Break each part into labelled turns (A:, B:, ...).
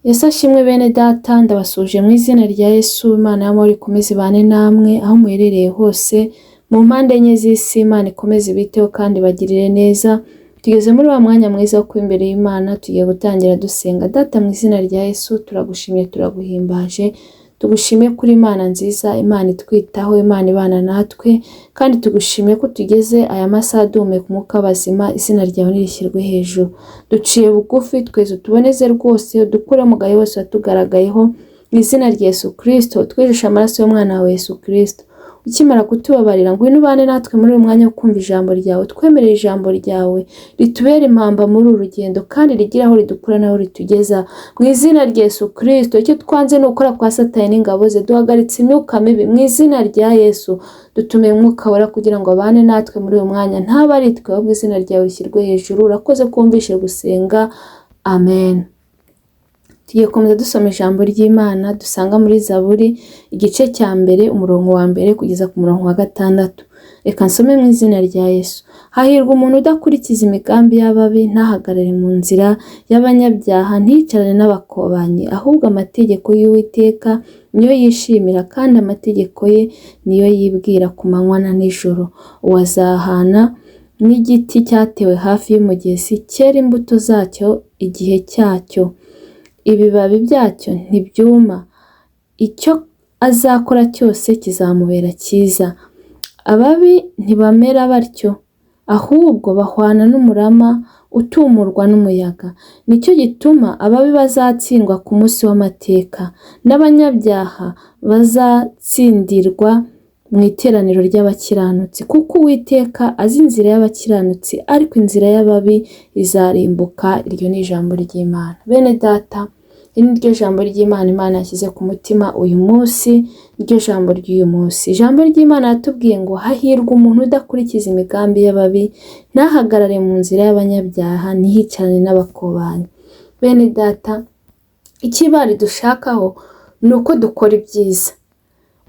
A: Yesu ashimwe bene data, ndabasuhuje mu izina rya Yesu. Imana y'amahoro ikomeze ibane namwe aho muherereye hose mu mpande enye z'isi. Imana ikomeze ibiteho kandi ibagirire neza. Tugeze muri wa mwanya mwiza wo kuba imbere y'Imana, tugiye gutangira dusenga. Data, mu izina rya Yesu turagushimiye, turaguhimbaje, tugushimiye kuri Imana nziza, Imana itwitaho, Imana ibana natwe, kandi tugushimiye ko tugeze aya masaha duhumeka umwuka w'abazima. Izina ryawe nirishyirwe hejuru. Duciye bugufi, twese utuboneze rwose, udukure umugayo wose watugaragayeho, mu izina rya Yesu Kristo. Twejeshe amaraso y'umwana wawe Yesu Kristo. Ukimara kutubabarira, ngwino ubane natwe muri uyu mwanya wo kumva ijambo ryawe. Twemerere ijambo ryawe ritubere impamba muri uru rugendo, kandi rigire aho ridukura n'aho ritugeza, mu izina rya Yesu Kristo. Icyo twanze ni ukora kwa Satani n'ingabo ze. Duhagaritse imyuka mibi mu izina rya Yesu. Dutumiye Umwuka Wera kugira ngo abane natwe muri uyu mwanya, ntabe ari twe, ahubwo izina ryawe rishyirwe hejuru. Urakoze kumvishe gusenga, amen. Tugiye gukomeza dusoma ijambo ry'Imana dusanga muri Zaburi, igice cya 1, umurongo wa 1 kugeza ku murongo wa 6. Reka nsome mu izina rya Yesu. Hahirwa umuntu udakurikiza imigambi y'ababi, ntahagarare mu nzira y'abanyabyaha, ntiyicarane n'abakobanyi, ahubwo amategeko y'Uwiteka niyo yishimira, kandi amategeko ye niyo yibwira ku manywa na nijoro. Uwazahana n'igiti cyatewe hafi y'umugezi, cyera imbuto zacyo igihe cyacyo, ibibabi byacyo ntibyuma, icyo azakora cyose kizamubera cyiza. Ababi ntibamera batyo, ahubwo bahwana n'umurama utumurwa n'umuyaga. Nicyo gituma ababi bazatsindwa ku munsi w'amateka, n'abanyabyaha bazatsindirwa mu iteraniro ry'abakiranutsi. Kuko Uwiteka azi inzira y'abakiranutsi, ariko inzira y'ababi izarimbuka. Iryo ni ijambo ry'Imana. Bene data, iri ni ryo jambo ry'Imana Imana yashyize ku mutima uyu munsi, niryo jambo ry'uyu munsi. Ijambo ry'Imana yatubwiye ngo hahirwa umuntu udakurikiza imigambi y'ababi, ntahagarare mu nzira y'abanyabyaha, ntiyicarane n'abakobanyi. Bene data, icyo Imana idushakaho ni uko dukora ibyiza.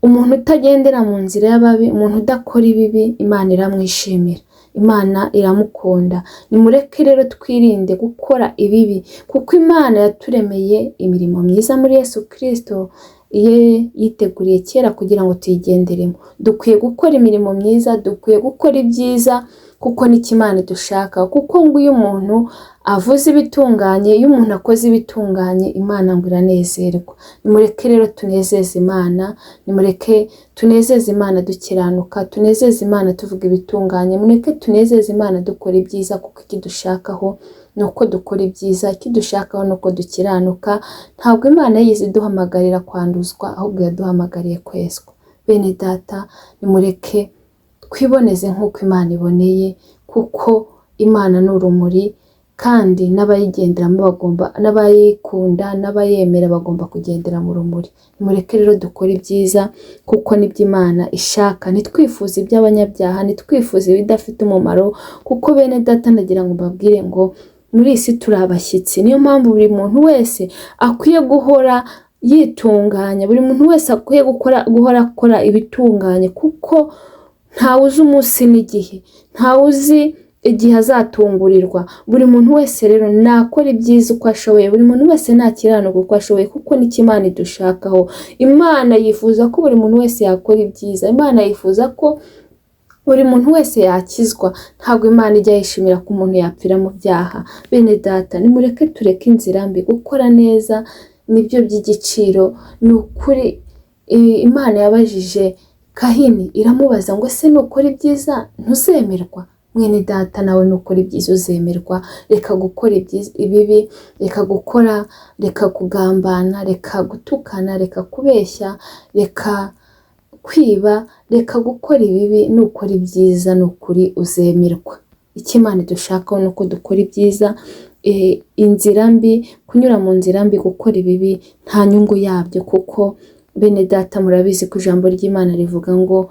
A: Umuntu utagendera mu nzira y'ababi, umuntu udakora ibibi, Imana iramwishimira, Imana iramukunda. Nimureke rero twirinde gukora ibibi, kuko Imana yaturemeye imirimo myiza muri Yesu Kristo, ye yiteguriye kera kugira ngo tuyigenderemo. Dukwiye gukora imirimo myiza, dukwiye gukora ibyiza, kuko nicyo Imana idushaka. Kuko ngo iyo umuntu avuze ibitunganye, iyo umuntu akoze ibitunganye, Imana ngo iranezerwa. Nimureke rero tunezeze Imana, nimureke tunezeze Imana dukiranuka, tunezeze Imana tuvuga ibitunganye, mureke tunezeze Imana dukora ibyiza, kuko ikidushakaho ni uko dukora ibyiza, ikidushakaho ni uko dukiranuka. Ntabwo Imana yigeze iduhamagarira kwanduzwa, ahubwo yaduhamagariye kwezwa. Bene data, nimureke twiboneze nk'uko Imana iboneye, kuko Imana ni urumuri, kandi n'abayigenderamo bagomba, n'abayikunda n'abayemera bagomba kugendera mu rumuri. Nimureke rero dukore ibyiza, kuko nibyo Imana ishaka. Ntitwifuze iby'abanyabyaha, ntitwifuze ibidafite umumaro, kuko bene data ndagira ngo mbabwire ngo muri iyi si turi abashyitsi. Niyo mpamvu buri muntu wese akwiye guhora yitunganya, buri muntu wese akwiye guhora akora ibitunganye, kuko ntawe uzi umunsi n'igihe, ntawe uzi igihe azatungurirwa. Buri muntu wese rero nakora ibyiza uko ashoboye, buri muntu wese nakiranuka uko ashoboye, kuko nicyo Imana idushakaho. Imana yifuza ko buri muntu wese yakora ibyiza, Imana yifuza ko buri muntu wese yakizwa. Ntabwo Imana ijya yishimira ko umuntu yapfira mu byaha. Bene data, nimureke tureke inzira mbi, gukora neza nibyo by'igiciro. Ni ukuri, Imana yabajije Kahini, iramubaza ngo ese nukora ibyiza ntuzemerwa? Mwene data, nawe nukora ibyiza uzemerwa. Reka gukora ibibi, reka gukora, reka kugambana, reka gutukana, reka kubeshya, reka kwiba, reka gukora ibibi. Nukora ibyiza ni ukuri uzemerwa. Icyo Imana idushakaho ni uko dukora ibyiza. Inzira mbi, kunyura mu nzira mbi, gukora ibibi nta nyungu yabyo, kuko bene data murabizi ko ijambo ry'Imana rivuga ngo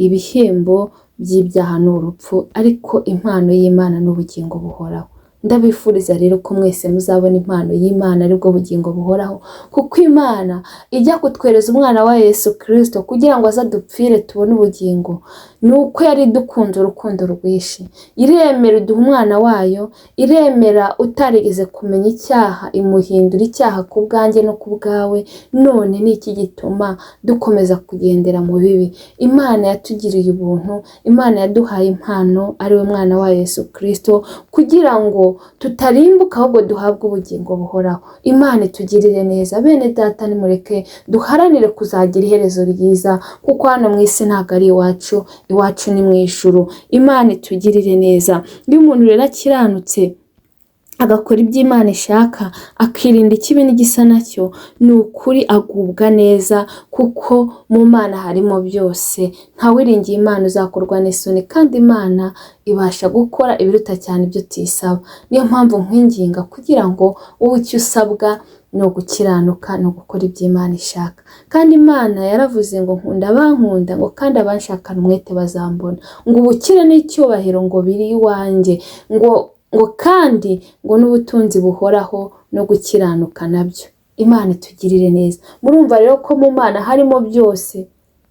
A: ibihembo by'ibyaha ni urupfu, ariko impano y'Imana ni ubugingo buhoraho. Ndabifuriza rero ko mwese muzabona impano y'Imana, aribwo bugingo buhoraho, kuko Imana ijya kutwereza umwana wa Yesu Kristo kugira ngo aze adupfire tubone ubugingo. Ni uko yari idukunze urukundo rwinshi, iremera iduha umwana wayo, iremera utarigeze kumenya icyaha imuhindura icyaha ku bwanjye no ku bwawe. None ni iki gituma dukomeza kugendera mu bibi? Imana yatugiriye ubuntu, Imana yaduhaye impano ari we mwana wayo Yesu Kristo, kugira ngo tutarimbuka ahubwo duhabwe ubugingo buhoraho. Imana itugirire neza. Bene data, nimureke duharanire kuzagira iherezo ryiza, kuko hano mu isi ntabwo ari iwacu, iwacu ni mu ijuru. Imana itugirire neza. Iyo umuntu rero akiranutse agakora ibyo Imana ishaka, akirinda ikibi n'igisa nacyo, ni ukuri agubwa neza, kuko mu Mana harimo byose. Ntawiringiye Imana uzakorwa n'isoni, kandi Imana ibasha gukora ibiruta cyane ibyo tuyisaba. Niyo mpamvu nkwinginga kugira ngo wowe icyo usabwa ni ugukiranuka, ni ugukora ibyo Imana ishaka. Kandi Imana yaravuze ngo nkunda abankunda, ngo kandi abanshakana umwete bazambona, ngo ubukire n'icyubahiro ngo biri iwanjye, ngo kandi ngo n'ubutunzi buhoraho no gukiranuka nabyo. Imana itugirire neza. Murumva rero ko mu Mana harimo byose.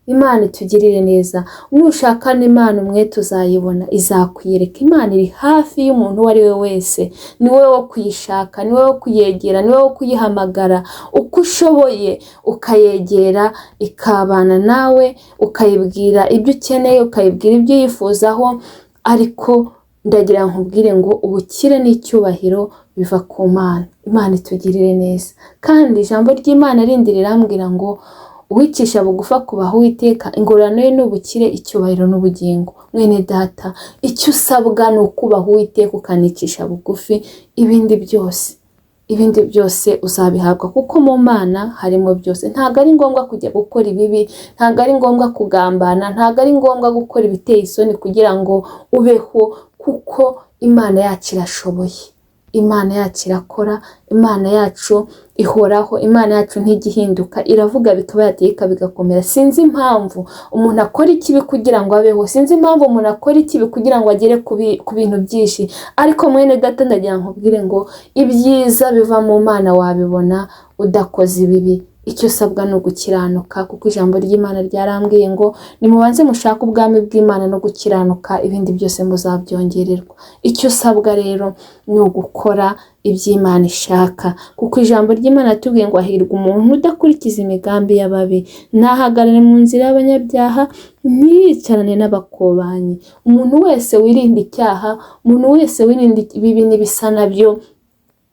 A: Imana itugirire neza. Nushakana Imana umwete uzayibona, izakwiyereka. Imana iri hafi y'umuntu uwo ari we wese. Ni wowe wo kuyishaka, ni wowe wo kuyegera, ni wowe wo kuyihamagara. Uko ushoboye ukayegera, ikabana nawe, ukayibwira ibyo ukeneye, ukayibwira ibyo uyifuzaho. Ariko ndagira nkubwire ngo ubukire n'icyubahiro biva ku Mana. Imana itugirire neza. Kandi ijambo ry'Imana rindi rirambwira ngo uwicisha bugufi akubaha Uwiteka, ingororano ye ni ubukire, icyubahiro n'ubugingo. Mwene data, icyo usabwa ni ukubaha Uwiteka ukanicisha bugufi, ibindi byose uzabihabwa, kuko mu Mana harimo byose. Ntabwo ari ngombwa kujya gukora ibibi, ntabwo ari ngombwa kugambana, ntabwo ari ngombwa gukora ibiteye isoni kugira ngo ubeho, kuko Imana yacu irashoboye, Imana yacu irakora, Imana yacu ihoraho, Imana yacu ntigihinduka, iravuga bikaba yategeka bigakomera. Sinzi impamvu umuntu akora ikibi kugira ngo abeho, sinzi impamvu umuntu akora ikibi kugira ngo agere ku bintu byinshi. Ariko mwene data, ndagira nkubwire ngo ibyiza biva mu Mana wabibona udakoze ibibi. Icyo usabwa ni ugukiranuka, kuko ijambo ry'Imana ryarambwiye ngo nimubanze mushake ubwami bw'Imana no gukiranuka, ibindi byose muzabyongererwa. Icyo usabwa rero ni ugukora iby'Imana ishaka, kuko ijambo ry'Imana tubwiye ngo hahirwa umuntu udakurikiza imigambi y'ababi, ntahagarare mu nzira y'abanyabyaha, ntiyicarane n'abakobanyi. Umuntu wese wirinda icyaha, umuntu wese wirinda ibibi n'ibisa nabyo,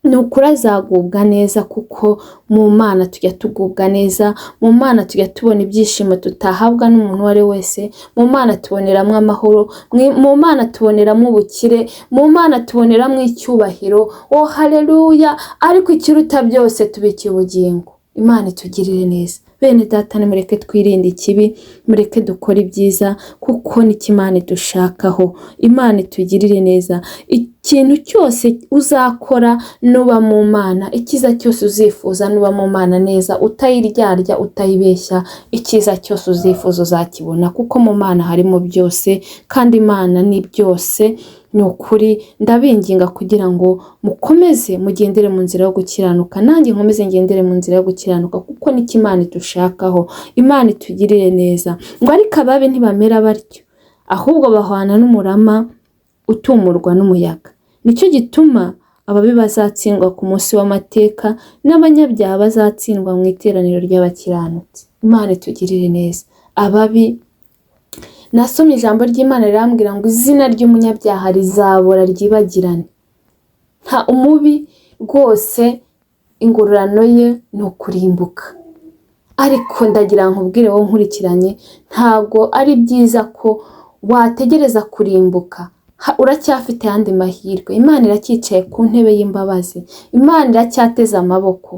A: ni ukuri azagubwa neza, kuko mu Mana tujya tugubwa neza, mu Mana tujya tubona ibyishimo tutahabwa n'umuntu uwo ari we wese, mu Mana tuboneramo amahoro, mu Mana tuboneramo ubukire, mu Mana tuboneramo icyubahiro. Oh haleluya! Ariko ikiruta byose tubikiye ubugingo. Imana itugirire neza. Bene data, nimureke twirinde ikibi, mureke dukore ibyiza, kuko nicyo Imana idushakaho. Imana itugirire neza. Ikintu cyose uzakora nuba mu Mana, icyiza cyose uzifuza nuba mu Mana neza, utayiryarya, utayibeshya, icyiza cyose uzifuza uzakibona, kuko mu Mana harimo byose, kandi Imana ni byose. Ni ukuri ndabinginga kugira ngo mukomeze mugendere mu nzira yo gukiranuka, nanjye nkomeze ngendere mu nzira yo gukiranuka, kuko nicyo Imana idushakaho. Imana itugirire neza. Ngo ariko ababi ntibamera batyo, ahubwo bahwana n'umurama utumurwa n'umuyaga. Nicyo gituma ababi bazatsindwa ku munsi w'amateka, n'abanyabyaha bazatsindwa mu iteraniro ry'abakiranutsi. Imana itugirire neza. Ababi, nasomye ijambo ry'Imana rirambwira ngo izina ry'umunyabyaha rizabora ryibagirane. Nta umubi rwose ingororano ye ni ukurimbuka. Ariko ndagira nkubwire wowe nkurikiranye, ntabwo ari byiza ko wategereza kurimbuka. Uracyafite ayandi mahirwe. Imana iracyicaye ku ntebe y'imbabazi, Imana iracyateze amaboko.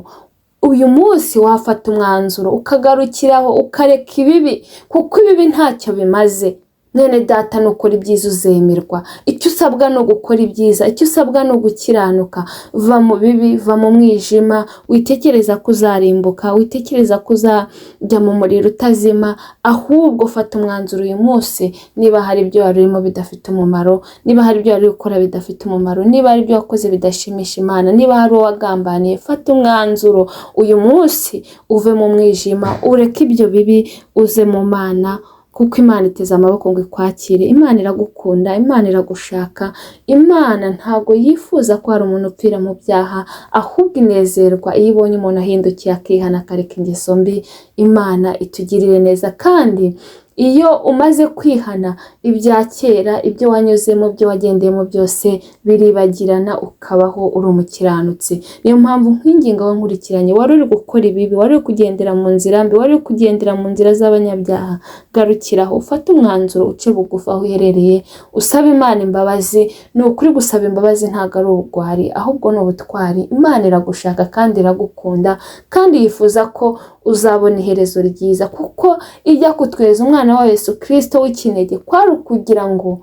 A: Uyu munsi wafata umwanzuro ukagarukiraho, ukareka ibibi, kuko ibibi ntacyo bimaze. Mwene data, nukora ibyiza uzemerwa. Icyo usabwa ni ugukora ibyiza, icyo usabwa ni ugukiranuka. Va mu bibi, va mu mwijima, witekereza ko uzarimbuka, witekereza ko uzajya mu muriro utazima, ahubwo fata umwanzuro uyu munsi. Niba hari ibyo wari urimo bidafite umumaro, niba hari ibyo wari gukora bidafite umumaro, niba hari ibyo wakoze bidashimisha Imana, niba hari uwo wagambaniye, fata umwanzuro uyu munsi, uve mu mwijima, ureke ibyo bibi, uze mu Mana, Kuko Imana iteze amaboko ngo ikwakire. Imana iragukunda, Imana iragushaka. Imana ntabwo yifuza ko hari umuntu upfira mu byaha, ahubwo inezerwa iyo ibonye umuntu ahindukiye akihana akareka ingeso mbi. Imana itugirire neza. Kandi iyo umaze kwihana, ibya kera, ibyo wanyuzemo, ibyo wagendeyemo byose biribagirana, ukabaho uri umukiranutsi. Niyo mpamvu nkwinginga wowe nkurikiranye, wari uri gukora ibibi, wari uri kugendera mu nzira mbi, wari uri kugendera mu nzira z'abanyabyaha, garukiraho, ufate umwanzuro, uce bugufi aho uherereye, usabe Imana imbabazi. Ni ukuri, gusaba imbabazi ntabwo ari ubugwari, ahubwo ni ubutwari. Imana iragushaka kandi iragukunda, kandi yifuza ko uzabona iherezo ryiza, kuko ijya kutwereza umwana wa Yesu Kristo w'ikinege kwari ukugira ngo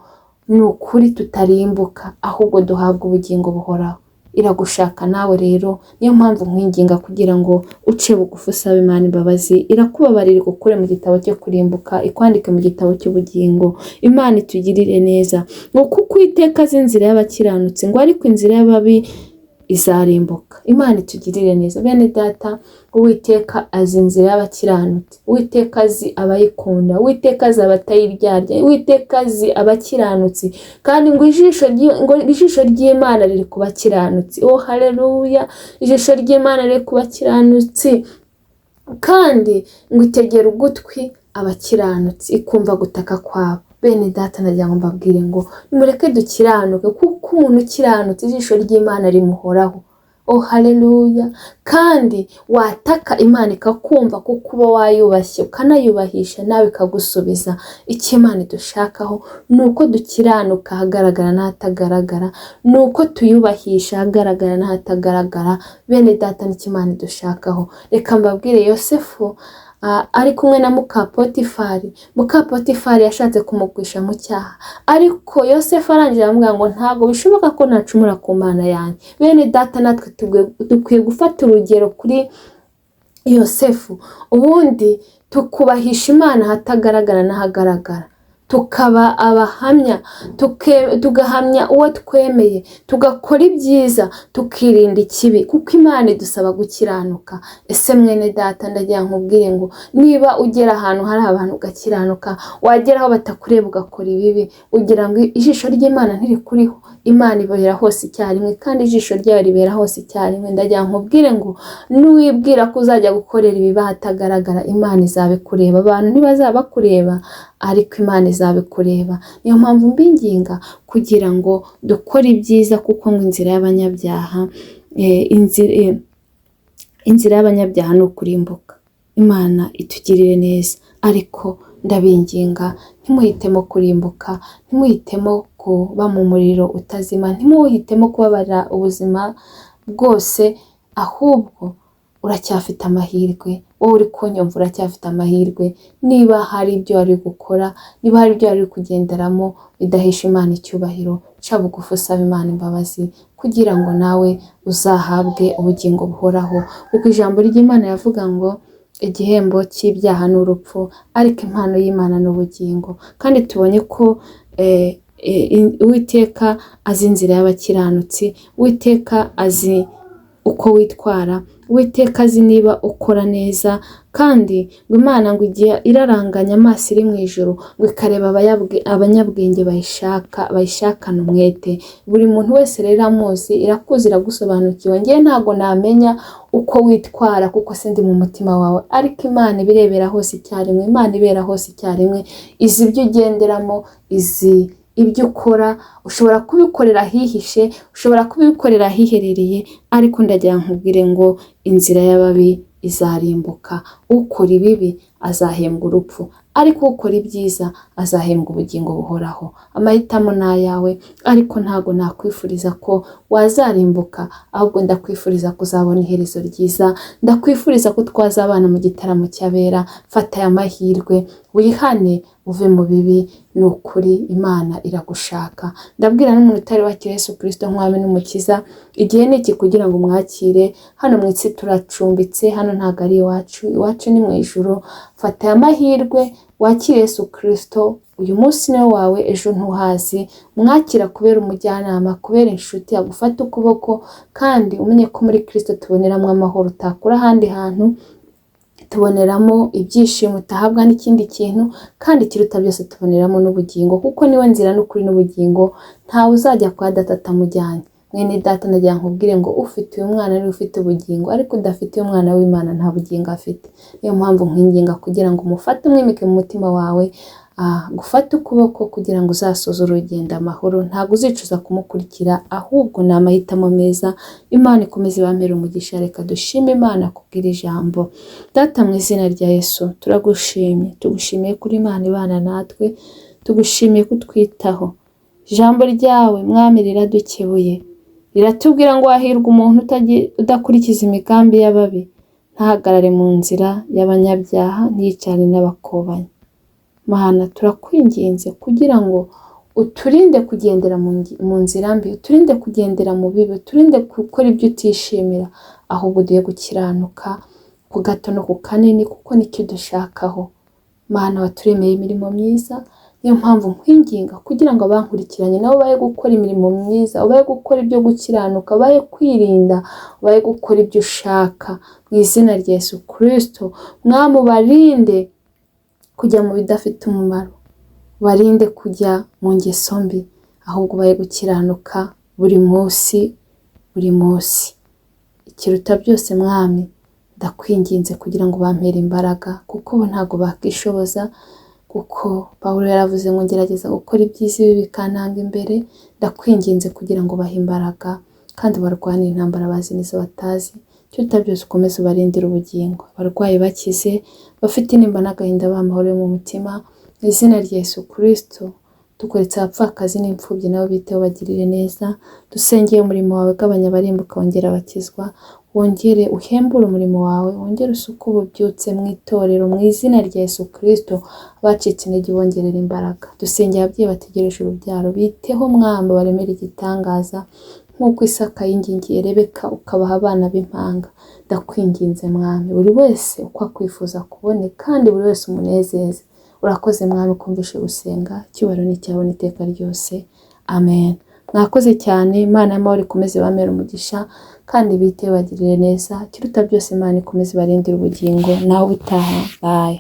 A: ni ukuri tutarimbuka, ahubwo duhabwe ubugingo buhoraho. Iragushaka nawe rero, niyo mpamvu nkwinginga kugira ngo uce bugufi usabe Imana imbabazi. Irakubabarira, igukure mu gitabo cyo kurimbuka, ikwandike mu gitabo cy'ubugingo. Imana itugirire neza. Ngo kuko Uwiteka azi inzira y'abakiranutsi, ngo ariko inzira y'ababi izarimbuka. Imana itugirire neza. Bene data, Uwiteka azi inzira y'abakiranutsi, Uwiteka azi abayikunda, Uwiteka azi abatayiryarya, Uwiteka azi abakiranutsi. Kandi ngo ijisho ry'Imana riri ku bakiranutsi. Oh haleluya! Ijisho ry'Imana riri ku bakiranutsi, kandi ngo itegere ugutwi abakiranutsi, ikumva gutaka kwabo. Bene data, nagira ngo mbabwire ngo nimureke dukiranuke, kuko umuntu ukiranutse ijisho ry'Imana rimuhoraho. Oh haleluya! Kandi wataka Imana ikakumva, kuko uba wayubashye ukanayubahisha, nawe ikagusubiza. Icyo Imana idushakaho ni uko dukiranuka ahagaragara n'ahatagaragara, ni uko tuyubahisha ahagaragara n'ahatagaragara. Bene data, nicyo Imana idushakaho. Reka mbabwire, Yosefu ari kumwe na muka Potifari. Muka Potifari yashatse kumugwisha mu cyaha, ariko Yosefu arangije aramubwira ngo ntabwo bishoboka ko nacumura ku Mana yanjye. Bene data, natwe dukwiye gufata urugero kuri Yosefu, ubundi tukubahisha Imana ahatagaragara n'ahagaragara, tukaba abahamya, tugahamya uwo twemeye, tugakora ibyiza, tukirinda ikibi, kuko Imana idusaba gukiranuka. Ese mwene data, ndagira nkubwire ngo niba ugera ahantu hari abantu ugakiranuka, wagera aho batakureba ugakora ibibi, ugira ngo ijisho ry'Imana ntirikuriho? Imana ibera hose icyarimwe, kandi ijisho ryayo ribera hose icyarimwe. Ndagira nkubwire ngo nuwibwira ko uzajya gukorera ibibi ahatagaragara, Imana izabikureba. Abantu ntibazaba bakureba, ariko Imana izabikureba. Niyo mpamvu mbinginga kugira ngo dukore ibyiza, kuko ngo inzira y'abanyabyaha ni ukurimbuka. Imana itugirire neza. Ariko ndabinginga, ntimuhitemo kurimbuka, ntimuhitemo kuba mu muriro utazima, ntimuhitemo kubabara ubuzima bwose, ahubwo uracyafite amahirwe. Wowe uri kunyumva, uracyafite amahirwe. Niba hari ibyo wari gukora, niba hari ibyo wari kugenderamo bidahesha Imana icyubahiro, ca bugufi usaba Imana imbabazi kugira ngo nawe uzahabwe ubugingo buhoraho, kuko ijambo ry'Imana yavuga ngo igihembo cy'ibyaha ni urupfu, ariko impano y'Imana ni ubugingo. Kandi tubonye ko Uwiteka azi inzira y'abakiranutsi, Uwiteka azi uko witwara, Uwiteka azi niba ukora neza. Kandi ngo Imana ngo igihe iraranganya amaso iri mu ijuru, ngo ikareba abanyabwenge bayishaka, bayishakana umwete. Buri muntu wese rero iramuzi, irakuzi, iragusobanukiwe. Ngewe ntabwo namenya uko witwara kuko sindi mu mutima wawe, ariko Imana ibirebera hose icyarimwe, Imana ibera hose icyarimwe, izi ibyo ugenderamo, izi ibyo ukora. Ushobora kubikorera ahihishe, ushobora kubikorera ahiherereye, ariko ndagira nkubwire ngo inzira y'ababi izarimbuka. Ukora ibibi azahembwa urupfu, ariko ukora ibyiza azahembwa ubugingo buhoraho. Amahitamo ni ayawe, ariko ntabwo nakwifuriza ko wazarimbuka, ahubwo ndakwifuriza kuzabona iherezo ryiza. Ndakwifuriza ko twazabana mu gitaramo cy'abera. Fata aya mahirwe, wihane, uve mu bibi. Ni ukuri, Imana iragushaka. Ndabwira n'umuntu utari wakira Yesu Kirisito nk'umwami n'umukiza, igihe ni iki kugira ngo umwakire. Hano mu isi turacumbitse, hano ntabwo ari iwacu, iwacu ni mu ijuru. Fata aya mahirwe wakire Yesu Kirisito uyu munsi, niwe wawe, ejo ntuhazi. Mwakira kubera umujyanama, kubera inshuti agufata ukuboko, kandi umenye ko muri Kirisito tuboneramo amahoro utakura ahandi hantu. Tuboneramo ibyishimo utahabwa n'ikindi kintu, kandi ikiruta byose tuboneramo n'ubugingo, kuko niwe nzira n'ukuri n'ubugingo, ntawe uzajya kwa data atamujyanye. Mwene data, ndagira nkubwire ngo ufite uyu mwana niwe ufite ubugingo, ariko udafite uyu mwana w'Imana nta bugingo afite. Niyo mpamvu nkwinginga kugira ngo umufate, umwimike mu mutima wawe, gufate ukuboko kugira ngo uzasoze urugendo amahoro. Ntabwo uzicuza kumukurikira, ahubwo ni amahitamo meza. Imana ikomeze ibamere umugisha. Reka dushime Imana kubwira ijambo. Data, mu izina rya Yesu turagushimye, tugushimiye kuri Imana ibana natwe, tugushimiye kutwitaho. Ijambo ryawe Mwami riradukebuye, riratubwira ngo hahirwa umuntu udakurikiza imigambi y'ababi, ntahagarare mu nzira y'abanyabyaha, ntiyicare n'abakobanyi. Mana, turakwinginze kugira ngo uturinde kugendera mu nzira mbi, uturinde kugendera mu bibi, uturinde gukora ibyo utishimira, ahubwo uduhe gukiranuka ku gato no ku kanini, kuko nicyo dushakaho. Mana, waturemeye imirimo myiza, niyo mpamvu nkwinginga kugira ngo abankurikiranye nabo baye gukora imirimo myiza, baye gukora ibyo gukiranuka, baye kwirinda, baye gukora ibyo ushaka. Mu izina rya Yesu Kristo, Mwami, ubarinde kujya mu bidafite umumaro, barinde kujya mu ngeso mbi, ahubwo baye gukiranuka buri munsi buri munsi. Ikiruta byose Mwami, ndakwinginze kugira ngo bampere imbaraga, kuko bo ntabwo bakishoboza, kuko Pawulo yaravuze ngo ngerageza gukora ibyiza ibi bikantanga imbere. Ndakwinginze kugira ngo bahe imbaraga kandi barwane intambara bazi n'izo batazi. Ikiruta byose ukomeze ubarindire ubugingo, abarwayi bakize, bafite intimba n'agahinda b'amahoro yo mu mutima. Mu izina rya Yesu Kristo, tukuretse abapfakazi n'imfubyi nabo biteho, bagirire neza. Dusengeye umurimo wawe, gabanya abarimbuka, wongere abakizwa, wongere uhembure umurimo wawe, wongere usuke ububyutse mu itorero. Mu izina rya Yesu Kristo, abacitse intege bongerera imbaraga. Dusengeye ababyeyi bategereje urubyaro, biteho Mwami, baremere igitangaza nk'uko Isaka yingingiye Rebeka ukabaha abana b'impanga. Ndakwinginze Mwami, buri wese uko akwifuza kubone, kandi buri wese umunezeze. Urakoze Mwami kumvishe gusenga, icyubahiro ni icyawe n'iteka ryose, amen. Mwakoze cyane. Imana y'amahoro ikomeze ibamere umugisha kandi bite bagirire neza. Ikiruta byose, Imana ikomeze ibarindire ubugingo. Nawe utaha, bye.